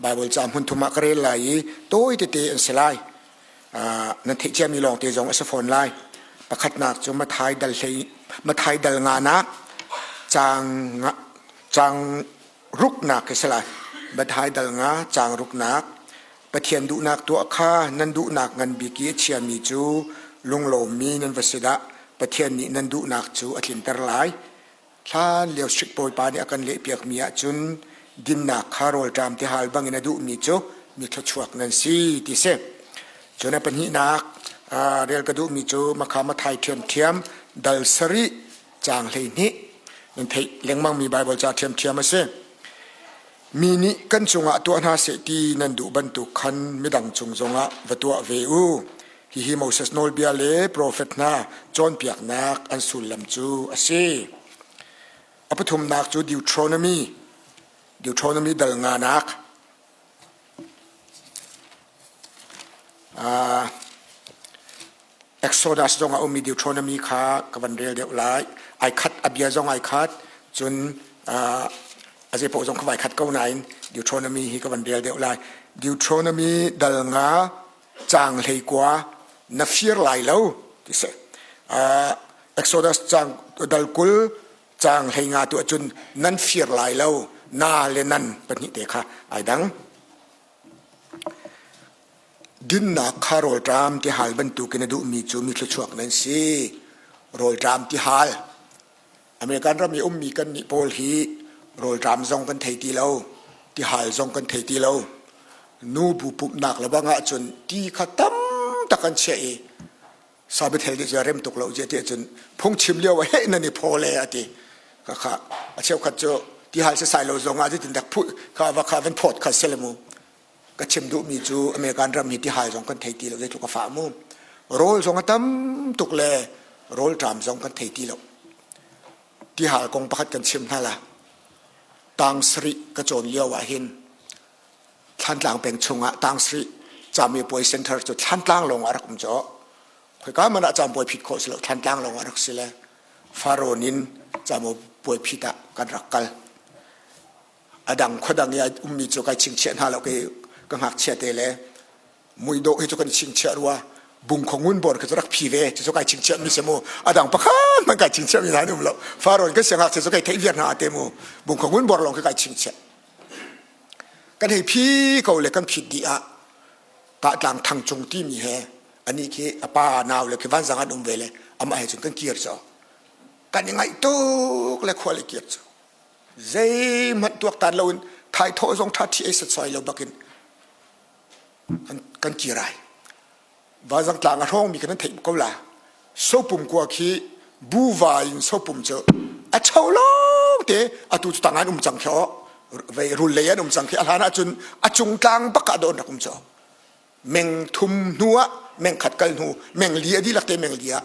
Bible ca hmun thum ah ka rel lai i tawi tete an si lai. Nan theih ciami lawng te zong a si fawn lai. Pakhatnak cu Mathai dal hlei Mathai dal nganak caang caang ruknak khi si lai. Mathai dal nga caang ruknak Pathian duhnak tuah kha nan duhnak ngan bik i a chiami cu lunglawmmi nan va si dah. Pathian nih nan duhnak cu a tlinter lai. Hlan lio Srik Bawipa nih a kan lehpiakmi ahcun dinnak kha rawlṭam tihal bangin a duhmi cu mi thluachuak nan si ti si. Cun a pahnihnak rel ka duhmi cu Makha Mathai ṭhiamṭhiam dal sarih caang 12 nan theih lengmangmi Baibal ca ṭhiamṭhiam a si. Mi nih kan cungah tuah hna seh ti nan duh bantuk khan midang cung zongah va tuah ve u. Hihi Moses nawlbia le profet hna cawnpiaknak an sullam cu a si. A pathumnak cu Deuteronomy, Deuteronomy dal nganak. Uh, Exodus zong a ummi Deuteronomy kha ka van rel deuh lai. Ai khat, a bia zong ai khat, cun uh, a zeipaoh zong ka vai khat ko nain Deuteronomy hi ka van rel deuh lai. Deuteronomy dal nga caang 19 na fir lai lo ti si. Uh, Exodus caang dal 20 caang 15 tu ahcun nan fir lai lo na le nan pahnih te kha ai dang. Dinnak kha rawlṭam ti hal bantukin a duhmi cu mi thluachuak nan si. Rawlṭam ti hal. American ram i ummi kan nih pawl hi rawlṭam zong kan thei ti lo, tihal zong kan thei ti lo. Nu bu pumhnak le bang ahcun ti kha tam tak an chiah i sabiathel nih cun rem tuk lo je ti ahcun phungchim lio ah heh nan i phaw le a ti. Kha kha a cheukhat cu tihal sasai lo zong ah zeitin dak phu kha va kha van phawt kha si le mu. Ka chim duhmi cu American ram hi tihal zong kan thei ti lo zeitluk a fah mu. Rawl zong a tam tuk le rawlṭam zong kan thei ti lo. Tihal kong pakhat kan chim hna la. Tang sarih ka cawn lio ah hin Thlantlang peng chungah tang sarih camipuai center cu Thlantlang lawng ah rak um caw. Khoika man ah campuai phit khawh si lo Thlantlang lawng ah rak si le Farawn in camupuai phit ah kan rak kal. A dang khuadang i a ummi cu kai chingchiah hna lo kei ka ngakchia te le muidawh hi cu kan chingchiah rua bungkho ngun bor khi cu rak phi ve cu kai chingchiah mi si mu a dang pakhat man kai chingchiah mi hna an um lo farawn kan siangak cu kai theih viar hna te mu bungkho ngun bor lawng khi kai chingchiah kan hei phi ko le kan phit dih ah kahtlang thang cung ti mi he ani khi a pa nau le khi vanzang an um ve le amah he cun kan kir cu kan i ngaih tuk le khua le kir cu zeihmanh tuaktan loin thaithawh zong ṭha ṭhi ei setsai lo bakin kan, kan kir ai. Vanzang tlang a hrawngmi kan theih ko la. Sopum kua khi buva in sopum cu a cho lawng te atu cu tang an um cang khi vei rul lei an um cang khi a hlan ahcun a cung tlang bak ah don rak um cu meng thum hnu ah meng khat kal hnu meng li a dihlak te meng li ah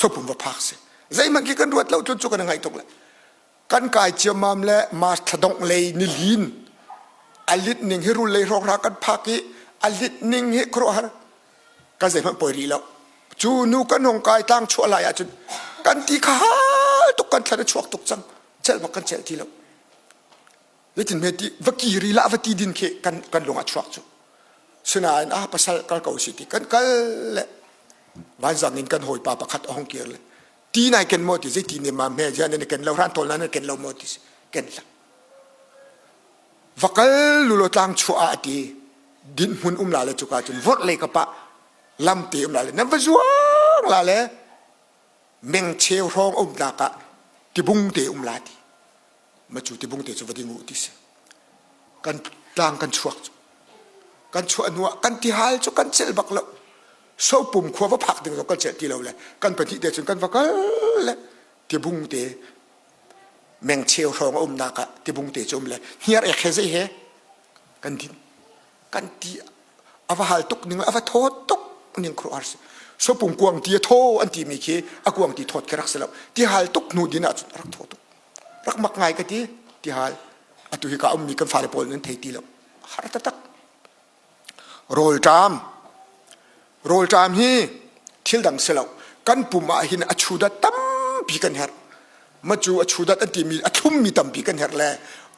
sopum va phak si zeihmanh khi kan ruat lo cun cu kan ngaih tuk le kan kai ciammam le Mars thladongh lei nilin a lit ning hi rul lei hrawkhrang kan phak i a lit ning hi khuaruahhar kan zeihmanh poi rih lo cu nu kan hong kai tlang chuah lai ahcun kan ti kha hal tuk kan thlan a chuak tuk cang celh bak kan celh ti lo zeitin hme ti va kiri la va ti din khi kan kan lung a chuak cu sinain ah pasal kal ko si ti kan kal le vanzang in kan hawipa pakhat a hong kir le ti nai ken maw ti zei ti ne ma hme ziah nan ken lo ran tawl nan ken lo maw ti ken hlah va kal lulo tlang chuah ah ti din hmun um la le cuka cun vorh lei ka pa lam te um la le nan va zuang la le meng cheu hrawng um nak ah tibung te um la ti ma cu tibung te cu va ding u ti si kan tlang kan chuak cu kan chuah hnu ah kan tihal cu kan celh bak lo sopum khua va phak ding zong kan celh ti lo le kan pahnih te cun kan va kal le tibung te meng cheu hrawng a umnak ah tibung te cu um le hniar ek he zei he kan din kan ti a va hal tuk ning a va thaw tuk ning khuaruahhar si sopum kuang ti a thaw an ti mi khi a kuang ti thawt khi rak si lo ti hal tuk hnu din ah cun rak thaw tuk rak mak ngai ka ti ti hal atu hi ka ummi kan fale pawl nan thei ti lo har taktak Rawlṭam. Rawlṭam hi thil dang si lo. Kan pum ah hin a chudat tampi kan herh. Macu a chudat an timi a thlummi tampi kan herh le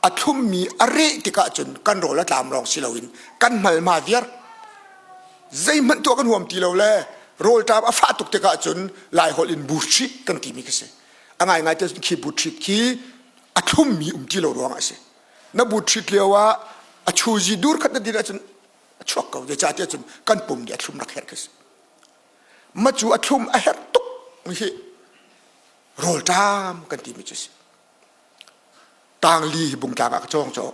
A thlummi a reh tikah cun kan rawl a tlam lawng si loin kan hmalma viar. Zeihmanh tuah kan huam ti lo le rawlṭam a fah tuk tikah cun Laiholh in buhrit kan timi khi si. A ngaingai te khi buhrit khi a thlummi um ti lo ruangah a si. Na buhrit lio ah a chuzi dur khat na din ahcun a chuak ko. Zeicahtiah cun kan pum nih a thlum rak herh khi si. Ma cu a thlum a herh tuk hi rawlṭam kan timi cu si. Tangli hi bungtlang ah ka cawng caw.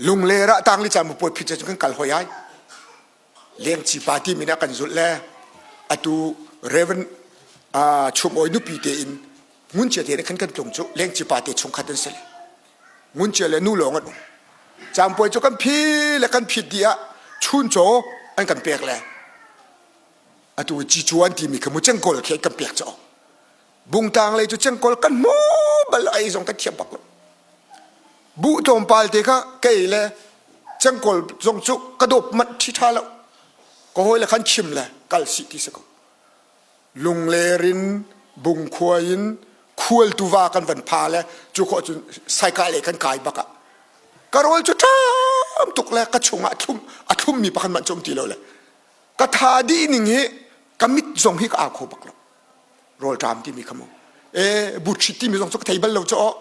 Lungler ah tangli caan puai phit cun kan kal hoi ai. Lengci pa ti min ah kan zulh le atu Reverend Chum Oi nupi te in Nguncia te khan kan tlung cu lengci pa te chungkhat an si le. Nguncia le nu lawng an um. Caampuai cu kan phi le kan phit dih ah chuncaw an kan pek le atu cicu an timi kha mu cengkawl khi an kan pek caw. Bungtlang lei cu cengkawl kan hmu bal ei zong kan thiam bak lo. Buh tlawmpal te kha kei le cengkawl zong cu ka dawp manh ṭhi ṭha lo. Ka hawi le khan chim le kal sih ti si ko. Lungler in Bungkhua in khualtuva kan van pha le cu khawh cun saikah le kan kai bak ah ka rawl cu ṭam tuk le ka chungah thlum a thlummi pakhat manh cu um ti lo le ka tha dih ning hi ka mit zong hi ka au kho bak lo. Rawlṭam timi kha mu e buhri timi zong cu ka thei bal lo cu aw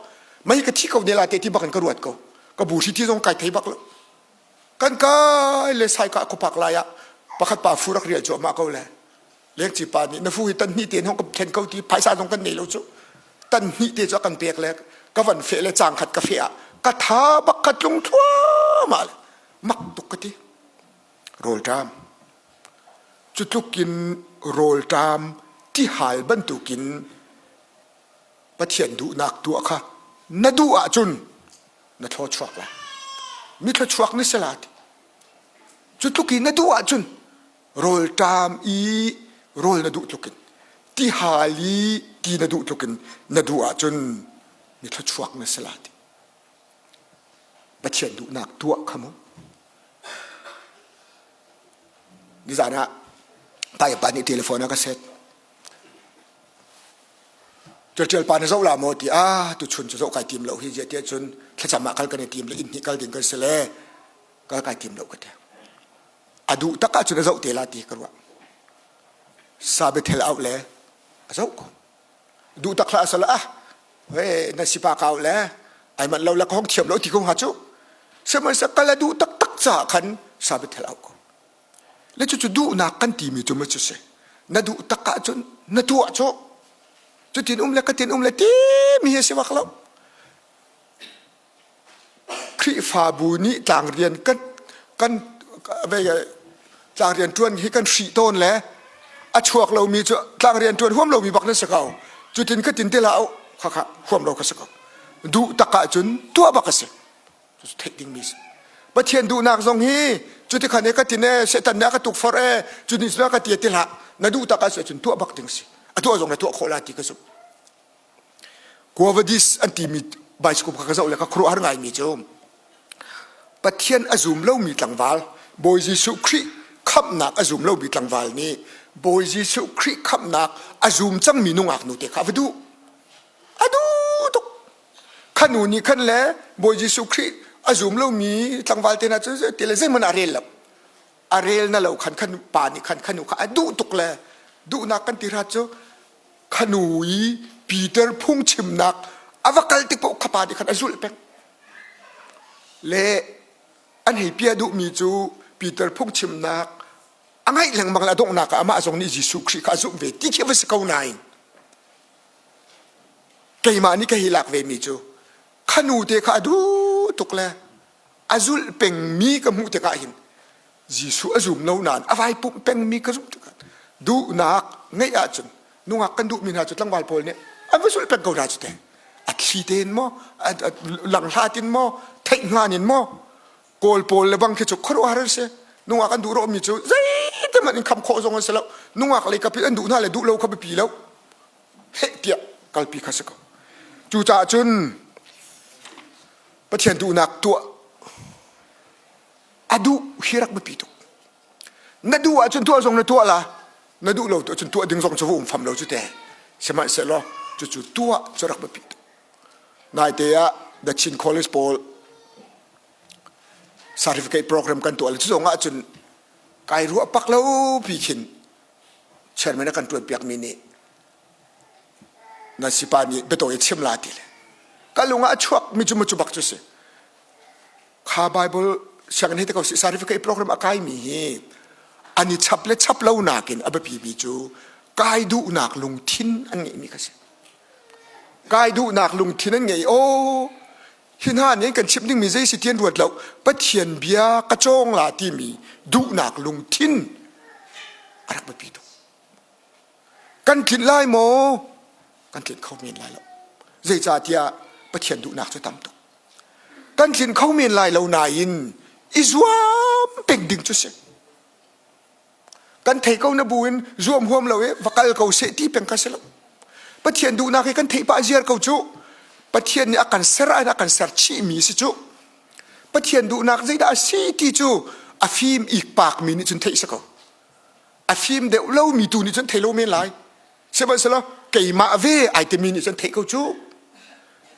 mei ka thi ko ne la te ti bak in ka ruat ko ka buhri ti zong kai thei bak lo kan kai le sai ka khupak lai ah pakhat pa fu rak rial cuahmah ko le lengci pa nih na fu hi tan hnih te hong ka thlen ko ti phaisa zong kan nei lo cu tan hnih te cu a kan pek le ka van feh le cang khat ka feh ah ka tha bak ka tlung thluahmah le mak tuk ka ti rawlṭam Cu tlukin rawlṭam tihal bantukin Pathian duhnak tuah kha na duh ahcun na thluachuak lai. Mi thluachuak na si la ti. Cu tluk i na duh ahcun rawlṭam i rawl na duh tlukin tihal i ti na duh tlukin na duh ahcun mi thluachuak na si la ti. Pathian duhnak tuah kha mu. Nizan ah pa nih telephone a ka set. Ṭialṭial pa na zoh la maw ti ah tuchun cu zoh kai tim lo hi zia tiah cun thlacam ah kal kan i tim le inn hnih kal ding kan si le kal kai tim lo ka ti. A duh tak ahcun a zoh te la ti ka ruah. Sabethel auh le a zoh ko. Duh tak hlah sala ah we na sipa kau le ai manh lo le ka hong thiam lo ti ko hnga cu. Sihmanhsehlaw kal a duh taktak caah khan sabethel auh ko. Le cucu duhnak kan timi cu ma cu si. Na duh tak ahcun na tuah cu. Cutin um le katin um le timi hi a si bak lo. Khrihfabu nih tlangrian kan kan tlangrian ṭuan hi kan hrih tawn le a chuak lomi cu tlangrian ṭuan huam lomi bak nan si ko. Cutin katin ti hlah u khakha huam lo ka si ko. Duh tak ahcun tuah bak a si. Cucu theih dingmi si. Pathian duhnak zong hi cuti khan e ka tin e Satan nih a ka tukforh e cu nih cun a ka ti ti hlah. Na duh tak ahcun tuah bak ding si. A tuah zong na tuah khawh la ti ka zumh. Quovadis an timi bicycle kha ka zoh le ka khuaruahhar ngaimi cu Pathian a zum lomi tlangval Bawi Jesuh Khrih khamhnak a zum lomi tlangval nih Bawi Jesuh Khrih khamhnak a zum cangmi nungak nu te kha a va duh. A duh tuk. Kha nu nih khan le Bawi Jesuh Khrih a zum lomi tlangval te hna cu ti le zeihmanh a rel lo. A rel na lo khan khan pa nih khan kha nu kha a duh tuk le duhnak kan ti hrat cu khanu i Peter phungchimnak a va kal tik paoh khapa nih khan a zulh peng. Le an hei piah duhmi cu Peter phungchimnak a ngaih lengmang le a donghnak ah amah zong nih Jesuh Khrih kha a zumh ve ti khi va si ko nain keimah nih ka hi lak ve mi cu khanu te kha a duh tuk le a zulh pengmi ka hmuh tikah hin Jesuh a zum lo nain a vai pumh pengmi ka zumh tikah duhnak ngeih ahcun nungak kan duhmi hna cu tlangval pawl nih an va zulh peng ko hna cu te a thli tein maw langhlat in maw theih hngan in maw kawl pawl le bang khi cu khuaruahhar an si nungak an duh rawhmi cu zeite hmanh in kham khawh zong an si lo nungak lei kap in an duh hna le duh lo kha biapi lo heh tiah kalpi kha si ko cucaah cun Pathian duhnak tuah a duh hi rak biapi tuk na duh ahcun tuah zong na tuah la na duh lo ahcun tuah ding zong cu va um fam lo cu te sihmanhsehlaw cucu tuah cu rak biapi tuk naite ah. The Chin College pawl certificate program kan tuah le cu zong ahcun kai ruah pak lo pi khin chairman a kan tuan piak mi nih nan sipa nih biatawi chim la ti le ka lung ah a chuak mi cu cu bak cu si kha Bible sianginn he te ko si certificate program a kai mi hi an i chap le chap lo nakin a biapi mi cu kai duhnak lungthin an ngeih mi kha si kai duhnak lungthin an ngei aw hi hna nih kan chimh dingmi zei si ti an ruat lo Pathian bia ka cawng la timi duhnak lungthin a rak biapi tuk kan tlinh lai maw kan tlinh kho men lai lo zeicahtiah Pathian duhnak cu tam tuk kan tlinh kho men lai lo nain i zuam peng ding cu si kan thei ko na bu in zuam huam lo i va kal ko seh ti peng kha si lo Pathian duhnak hi kan theih pah ziar ko cu Pathian nih a kan ser ah a kan ser chih mi si cu Pathian duhnak zeidah a si ti cu a fim ikpak mi nih cun theih si ko a fim deuh lo mi tu nih cun thei lo men lai sihmanhsehlaw keimah ve ai timi nih cun theih ko cu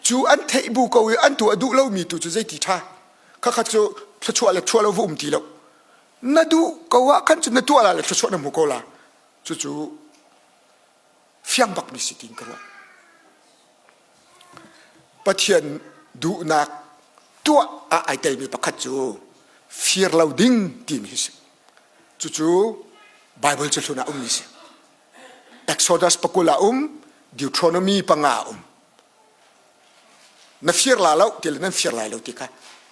cu an theih bu ko i an tuah duh lo mi tu cu zeiti ṭha khakha cu thluachuah le thuah lo va um ti lo na duh ko ah khan cun na tuah la le thluachuah na hmu ko la cucu fiang bak mi si tiin ka ruah Pathian duhnak tuah ah ai telmi pakhat cu fir lo ding timi hi si cucu Bible cu hlun ah ummi si Exodus pakul ah um Deuteronomy panga ah um na fir la lo ti le nan fir lai lo ti kha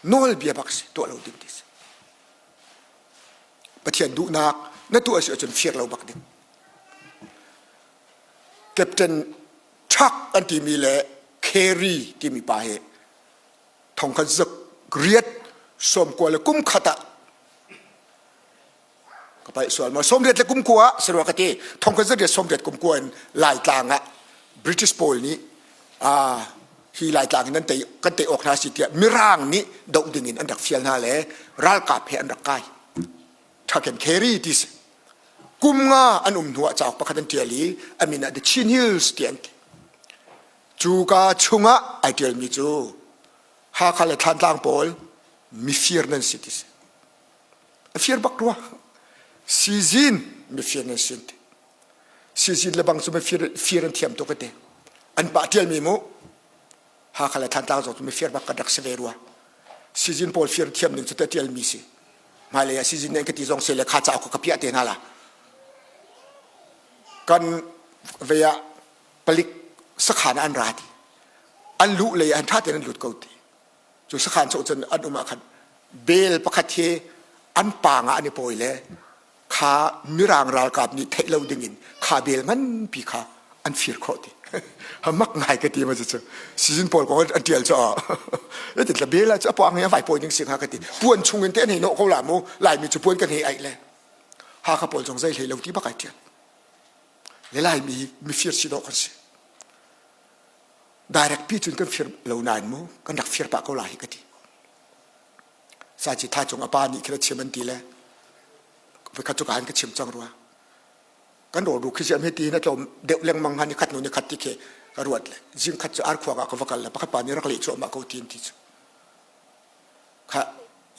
nawlbia bak si tuah lo ding ti si Pathian duhnak na tuah si ahcun fir lo bak ding Captain Chuck an timi le Carey timi pa hi thongkhat zik riat sawmkua le kum khat ah ka paih sual ma 80 le kum kua sarua ka ti thongkhat zariat 80 kum kua in Laitlang ah British pawl nih hi Laitlang in nan tei kan tei awk hna si tiah Mirang nih doh ding in an rak fial hna le ralkap he an rak kai Tuck and Carry ti si kum nga an um hnu ah cauk pakhat an tial i a min ah The Chin Hills ti an ti cu ka chungah ai tialmi cu Hakha le Thlantlang pawl mifir nan si ti si a fir bak rua sizin mifir nan sin ti sizin le bang cu mifir fir an thiam tuk ate an pah tial mi mu Hakha le Thantlang zong cu mifir bak kan rak si ve rua sizin pawl fir thiam ning cu te tial mi si hmailei ah sizin nen ka ti zong se le kha ca ka piah te hna la kan ve ah palik sakhan an ra ti an luh lei an tha tein an lut ko ti Cu sakhan chung cun an um ah khan bel pakhat hi an pang ah an i pawi le kha mirang ralkap nih theih lo ding in kha bel nganpi kha an fir khawh ti. Mak ngai ka ti ma cu sizin pawl kong an tial cu a ti bel ah cu a pang hi a vai pawi ding si hnga ka ti puan chung in te an hei nawh ko la mu laimi cu puan kan hei aih le Hakha pawl zong zei hlei lo ti bak ai tial le laimi mifir si dawh kan si Direct pi cun kan fir lo nain mu kan rak fir pah ko lai hi ka ti. Saci tha cung a pa nih khin a chim an ti le voikhat cu ka han ka chim cang rua. Kan rawl ru khi si am ti na tlawm deuh lengmang han ni khat nu ni khat ti khi ka ruat le zing khat cu arkhuak ah ka va kal le pakhat pa nih rak leh cuahmah ko ti an ti cu. Kha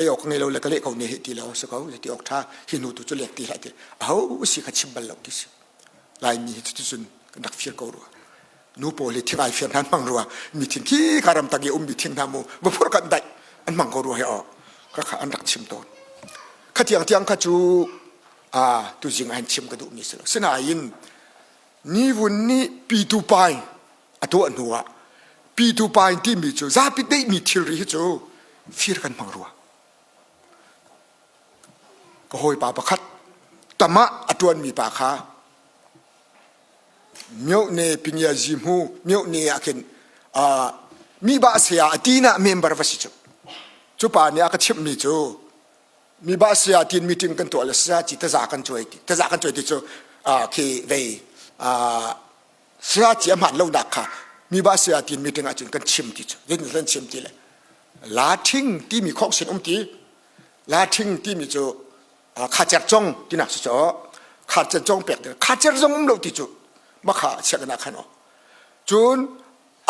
ei awk ngei lo le ka leh ko ne hi ti lo si ko ti awk tha hi nu tu cu lek ti hlah ti aho si kha chim bal lo ti si laimi hi cuticun kan rak fir ko rua nu pawl hi thing ai fir hna an hmang rua mi thing khi ka ram tang i um mi thing hna mu va phur kan daih an hmang ko rua he aw ka kha an rak chim tawn kha tiang tiang kha cu a tuzing ah chim ka duh mi si lo sinain ni vun nih pitu pai a tuah hnu ah pitu pain timi cu zapi deihmi thilri hi cu fir kan hmang rua ka hawipa pakhat tamah a ṭuanmi pa kha myohne pinya zihmu myohne ah khin mi ba saya a ti na member va si cu cu pa nih a ka chimhmi cu mi ba saya tin meeting kan tuah le saya ci taza kan cuai ti taza kan cuai ti cu khi vei Saya ci a hmaan lonak kha mi ba saya tin meeting ahcun kan chim ti cu zeitin kan chim ti le la ṭhing timi khawk sin um ti la ṭhing timi cu khacer cong tinak si cu khacer cong pek ding khacer zong um lo ti cu makha siakinn ah khan o cun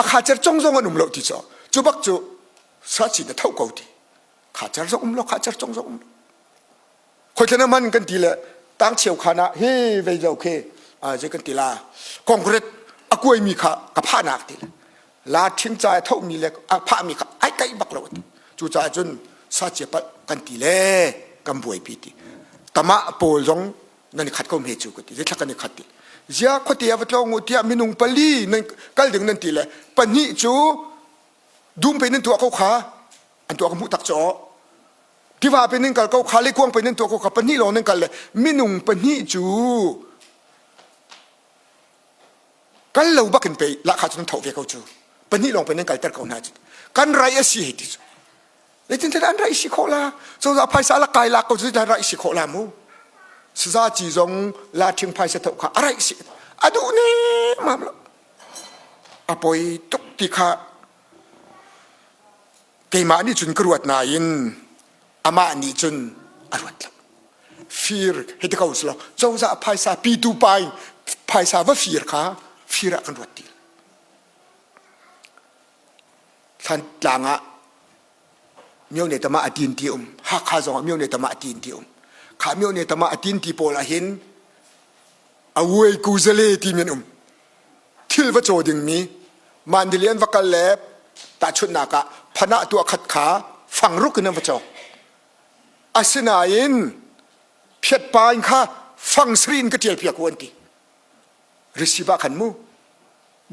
a khacer cong zong an um lo ti cu. Cu bak cu saci na tho ko ti. Kha cer zong um lo, kha cer cong zong um lo. Khoitlan man kan ti le tang cheu khan ah hi vei zo khi zei kan ti la concrete a kuaimi kha ka phahnak ti le la ṭhing ca i thomi le a phahmi kha ai kaih bak lo ti. Cucaah cun sacia palh kan ti le kan buaipi ti. Tamah pawl zong nan i khat ko hme cu ka ti. Zeithla kan i khat ti. Zia khuate ah va tlawng u tiah minung pali nan kal ding nan ti le pahnih cu dum pe nan tuah ko kha an tuah ka hmuh tak caw tiva pe nan kal ko kha le kuang pe nan tuah ko kha pahnih lawng nan kal le minung pahnih cu kal lo bak in pe lahkhah cu nan tho ve ko cu pahnih lawng pe nan kalter ko hna cu kan rai a si hei ti cu zeitintiah an rai si khawh la cozah phaisa la kai lak ko cu zeitintiah rai si khawh la mu saza ci zong la ṭhing phaisa tho kha a rai si a duh ne mam lo a poi tuk ti kha keimah nih cun ka ruat nain amah nih cun a ruat lo fir hei ti ko silo cozah phaisa pitu pai phaisa va fir kha fir ah kan ruat ti Thlantlang ah myone tama a tin ti um Hakha zong ah myone tama a tin ti um kha myone tama a tin ti pawl ah hin a wuai ku zale ti min um thil va caw dingmi Mandalay va kal le tahchunhnak ah phanah tuah khat kha fangruk in an va cawk. Asinain phiatpa in kha fang sari in ka ṭial piak u an ti. Receive ah khan mu.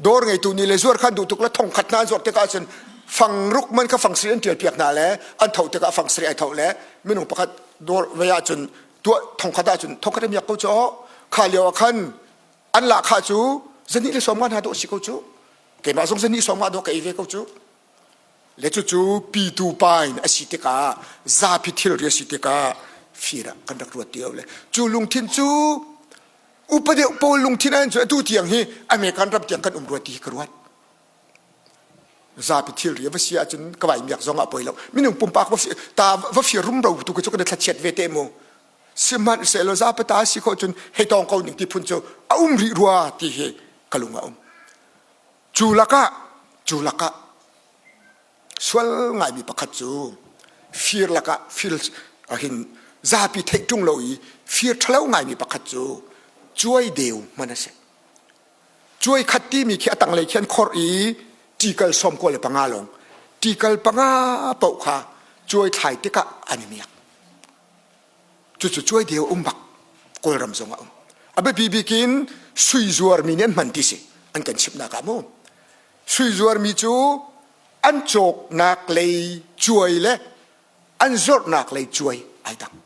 Dawr ngeitu nih le zuar khan duh tuk le thong khat hna an zuar tikah cun fangruk man kha fang sari an ṭial piak hna le an tho tikah fang sari ai tho le minung pakhat dawr vei ahcun tuah thong khat ahcun thong khat a miak ko cu kha lio ah khan an lahkhah cu zahnih le 50 hna dawh si ko cu keimah zong zahnih 50 dawh ka ei ve ko cu le cucu pitu pa in a si tikah zapi thilri a si tikah fir ah kan rak ruat ti lo le cu lungthin cu upa deuh pawl lungthin an cu atu tiang hi American ram tiang kan um rua ti hi ka ruat zapi thilri va si ahcun ka vai miak zong ah poi lo minung pumpak va ta va fir rumro tu cu kan thlachiat ve te mu sihmanhsehlaw zapata si khawh cun hei tawng ko ning ti phun cu a um rih rua ti hi ka lung a um cu lakah cu lakah sual ngaimi pakhat cu fir lakah fir hin zapi theih ṭung lo i fir ṭhalo ngaimi pakhat cu cuai deu hman a si cuai khat timi khi a tanglei khi an khorh i ṭikal 95 lawng ṭikal panga paoh kha cuai thlai tikah an i miak Cucu cuai deu um bak Kawlram zong ah um. A biapi bik in sui zuarmi nih an hman ti si an kan chimhnak ah mu. Sui zuarmi cu an cawknak lei cuai le an zorhnak lei cuai ai dang.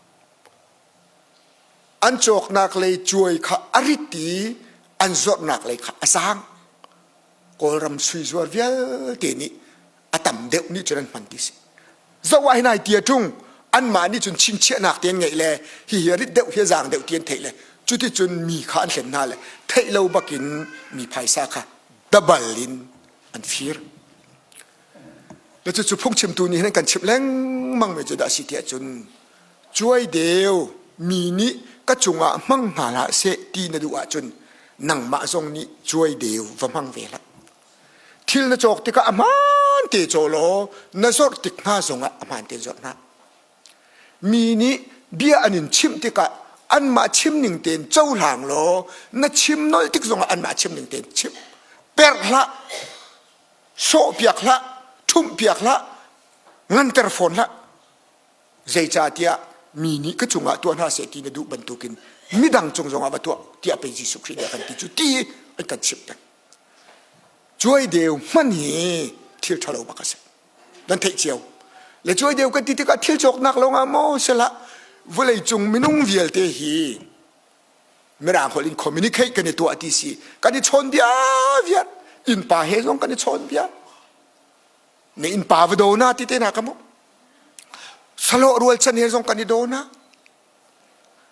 An cawknak lei cuai kha a rit i an zorhnak lei kha a zaang. Kawlram sui zuar vialte nih a tam deuh nih cun an hman ti si zoh ah hin ai tia ṭung anmah nih cun chingchiahnak te an ngeih le hihi a rit deuh hi a zaang deuh ti an theih le cuticun mi kha an hlen hna le theih lo bakin mi phaisa kha dabal in an fir le cucu phungchimtu nih hin an kan chimh lengmang mi cu dah si tiah cun cuai deu mi nih ka cungah hmang hna hlah seh ti na duh ahcun nangmah zong nih cuai deu va hmang ve hlah Thil na cawk tikah a hmaan te caw law na zorh tik hna zongah a hmaan tein zorh hna. Mi nih bia an in chimh tikah anmah chim ning tein cohlang law na chim nolh tik zongah anmah chim ning tein chim. Perh hlah, sawhpiak hlah, ṭhumhpiak hlah, nganter fawn hlah. Zeicahtiah mi nih ka cungah tuah hna seh ti na duh bantukin midang cung zongah va tuah tiah pei Jesuh Khrih nih a kan ti cu ti an kan chimh peng. Cuai deu hman hi thil ṭhalo bak a si. Nan theih cio. Le cuai deu kan ti tikah thil cawknak lawngah maw sihlah vawlei cung minung vialte hi mirang holh in communicate kan i tuah ti si. Kan i chawn bia viar. Innpa he zong kan i chawn bia. Na innpa va daw na ti te na ka mu. Salo rualchan he zong kan i daw na.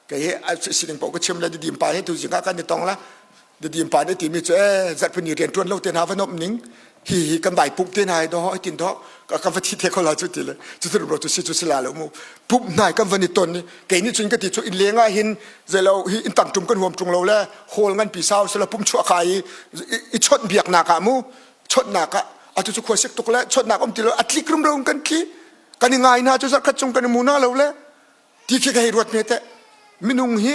Kei he sining paoh ka chim le didim pa he tu zing ah kan i tong la didim pa nih timi cu ee zarhpini rian ṭuan lo te hna va nomh ning hi hi kan vai pumh te hna hi dawh tin dawh kan va thi the kho la cu ti le cu tu ro cu si cu si la lo mu pumh hna kan van i ton ni kei nih cun ka ti cu inn leng ah hin zeilo hi inn tang ṭum kan huam ṭung lo le hall ngan pi sau sila pumh chuah kha i i chawnh biaknak ah mu chawnhnak ah. Atu cu khua sik tuk le chawtnak um ti lo a tlik rumro in kan tli. Kan i ngai hna cu zarkhat chung kan i mu na lo le ti khi ka hei ruat hme teh. Minung hi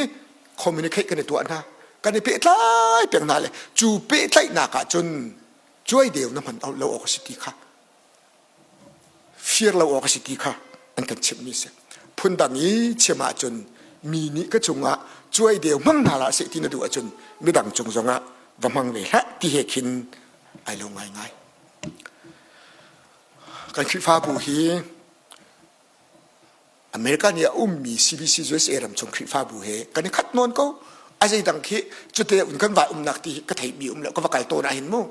communicate kan i tuah hna. Kan i pehtlai peng hna le cu pehtlaihnak ah cun cuai deu na hman lo awk a si ti kha fir lo awk a si ti kha an kan chimhmi si. Phundang i chim ahcun mi nih ka cungah cuai deu hmang hna hlah seh ti na duh ahcun midang cung zongah va hmang ve hlah ti he khin ai lo ngaingai. Kan Khrihfabu hi America nih a ummi CBC USA ram chung Khrihfabu he kan i khat nawn ko. A zeidang khi cute un kan vai umnak ti ka theihmi um lo ka va kal tawn ahhin mu.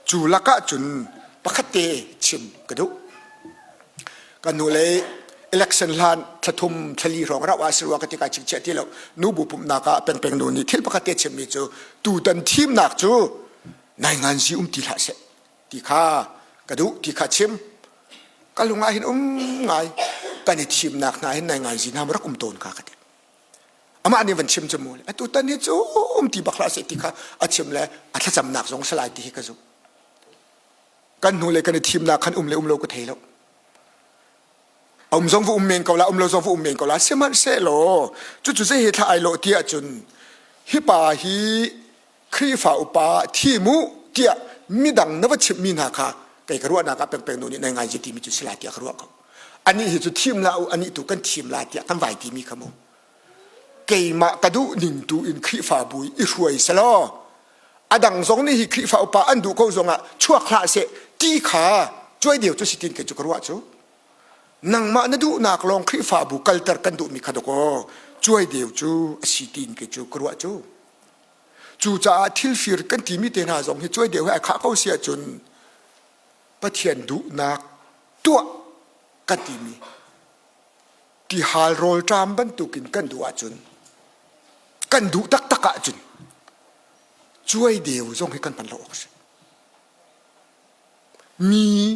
Cu lakah cun pakhat te chim ka duh. Kan hnulei election hlan thlathum thlali hrawng rauh ah si rua ka ti kai chingchiah ti lo. Nubu pumhnak ah pengpeng nu nih thil pakhat te chimmi cu tutan thimnak cu nainganzi um ti hlah seh ti kha ka duh ti kha chim. Ka lung ah hin um ngai kan i thimnak hna hin nainganzi hna rak um tawn kha ka ti. Amah nih van chim cu mu atu tan hi cu um ti bak hlah seh ti kha a chim le a thlacamnak zong si lai ti hi ka zumh. Kan hnu le kan i thimnak khan um le um lo ka thei lo. A um zong va um men ko la, um lo zong va um men ko la. Sihmanhsehlaw cucu zei he thla ai lawh ti ahcun hi pa hi Khrihfa upa thim u tiah midang na va chimhmi hna kha kei ka ruahnak ah pengpeng nu nih nai ngai timi cu si lai tiah ka ruah ko. Anih hi cu thim la u, anih tu kan thim la tiah kan vai timi kha mu. Keimah ka duh ning tu in Khrihfabu i hruai selaw a dang zong nih hi Khrihfa upa an duh ko zongah chuak hlah seh ti kha cuai deu cu si tin kei cu ka ruah cu. Nangmah na duhnak lawng Khrihfabu kalter kan duhmi kha dawkaw cuai deu cu a si tiin kei cu ka ruah cu. Cucaah thilfir kan timi te hna zong hi cuai deu he ai khah ko si ahcun Pathian duhnak tuah kan timi tihal rawlṭam bantukin kan duh ahcun kan duh taktak ahcun cuai deu zong hi kan hman lo awk a si. Mi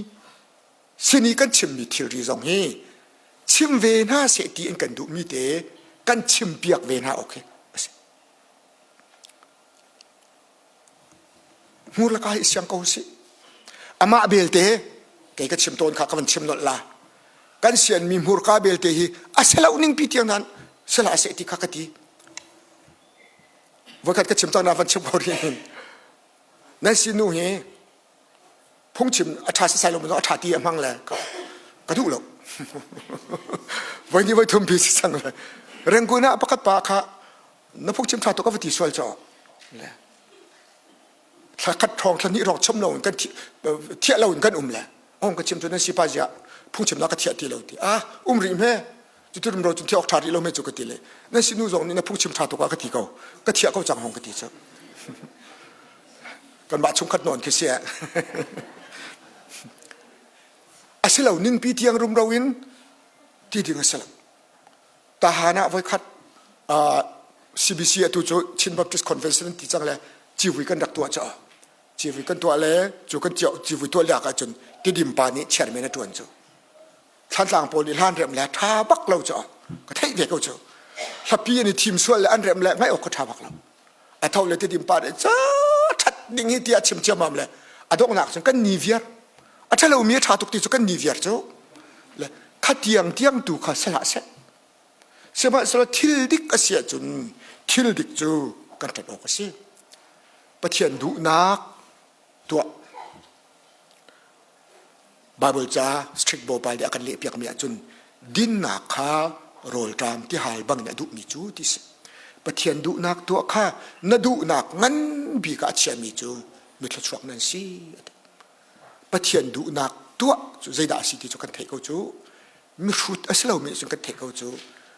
sin i kan chimmi thilri zong hi chim ve hna seh ti in kan duhmi te kan chimpiak ve hna awk hi a si. Hmur le ka hi siang ko sih. Amah belte kei ka chim tawn kha ka van chim nolh la. Kan sianmi hmurka belte hi a si lo ning pi tiang nan sila a seh ti kha ka ti. Voikhat ka chim cang na van chim ko rih. Nan sinu hi phungchim a ṭha sisai lo a ṭha ti a hmang le ka duh lo. Voi ni voi thum pi si cang le. Rengkun ah pakhat pa kha na phungchim ṭha tuk ka va ti sual caw. Le thla khat ṭhawng thla hnih rawng chim lo in kan thiah lo in kan um le ong ka chim cu nan si pa ziah phungchim na ka thiah ti lo ti ah um rih hme cuti rumro cun thiah awk ṭha rih lo me cu ka ti le nan sinu zong nih na phungchim ṭha tuk ah ka ti ko ka thiah ko cang hong ka ti cu kanmah chungkhat nawn khi si a si lo ningpi tiang rumro in ti ding a si lo Tahan ah voikhat CBC atu cu Chin Baptist Convention an ti cang le civui kan rak tuah cu civui kan tuah le cu kan civui tuah liak ahcun Tidim pa nih chairman a ṭuan cu Thlantlang pawl nih hlan remh le ṭha bak lo cu ka theih ve ko cu hlapi an i thim sual le an remh le ngaih awk ka ṭha bak lo a tho le Tidim pa nih ca ṭhat ding hi tiah chim ciammam le a donghnak cun kan ni viar a ṭhalomi a ṭha tuk ti cu kan ni viar cu le kha tiang tiang tu kha si hlah seh sihmanhsehlaw thil dik a si ahcun thil dik cu kan ṭanh awk a si Pathian duhnak tuah Bible ca strict bawpa nih a kan lehpiakmi ahcun dinnak kha rawlṭam tihal bangin a duhmi cu ti si Pathian duhnak tuah kha na duhnak ngan bik ah a chiami cu mithluachuak nan si Pathian duhnak tuah cu zeidah a si ti cu kan theih ko cu mihrut a si lomi cun kan theih ko cu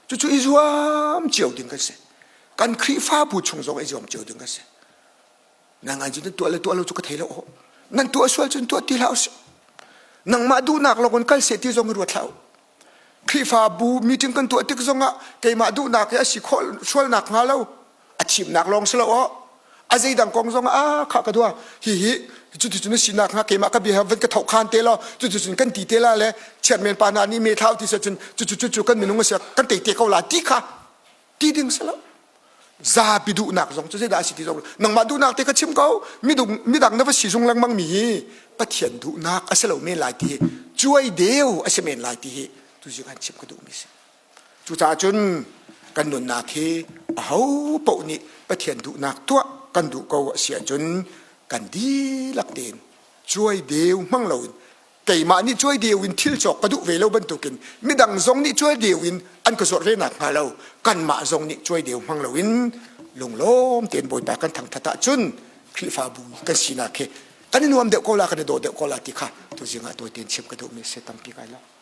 cucu i zuam cio ding kan si kan Khrihfabu chung zong i zuam cio ding kan si nangan cu nan tuah le tuah lo cu ka thei lo nan tuah sual cun tuah ti hlah usih nangmah duhnak lawng in kal seh ti zong ruat hlah u Khrihfabu meeting kan tuah tik zongah keimah duhnak hi a si khawh sualnak hnga lo a thimnak lawng si lo aw a zeidang kong zong ah kha ka dua hi hi cuticun na sinak hnga keimah ka bia van ka tho khan te law cuticun kan ti te la le chairman pa hna nih me thlau ti se cun cucu cucu kan minung a si kan tei te ko la ti kha ti ding si lo zapi duhnak zong cu zeidah a si ti zong nangmah duhnak te ka chim ko midung midang na va si zung lengmang mi hi. Pathian duhnak a si lo men lai ti hi cuai deu a si men lai ti hi tuzing an chim ka duhmi si. Cucaah cun kan nunnak hi aho paoh nih Pathian duhnak tuah kan duh ko a si ahcun kan dihlak tein cuai deu hmang loin keimah nih cuai deu in thil cawk ka duh ve lo bantukin midang zong nih cuai deu in an ka zuarh ve nak hnga lo kanmah zong nih cuai deu hmang loin lunglawm tein Bawipa kan thangthat ahcun Khrihfabu kan sinak hi kan i nuam deuh ko la kan i daw deuh ko la ti kha tuzing ah tawi tein chim ka duhmi si tampi kai lo.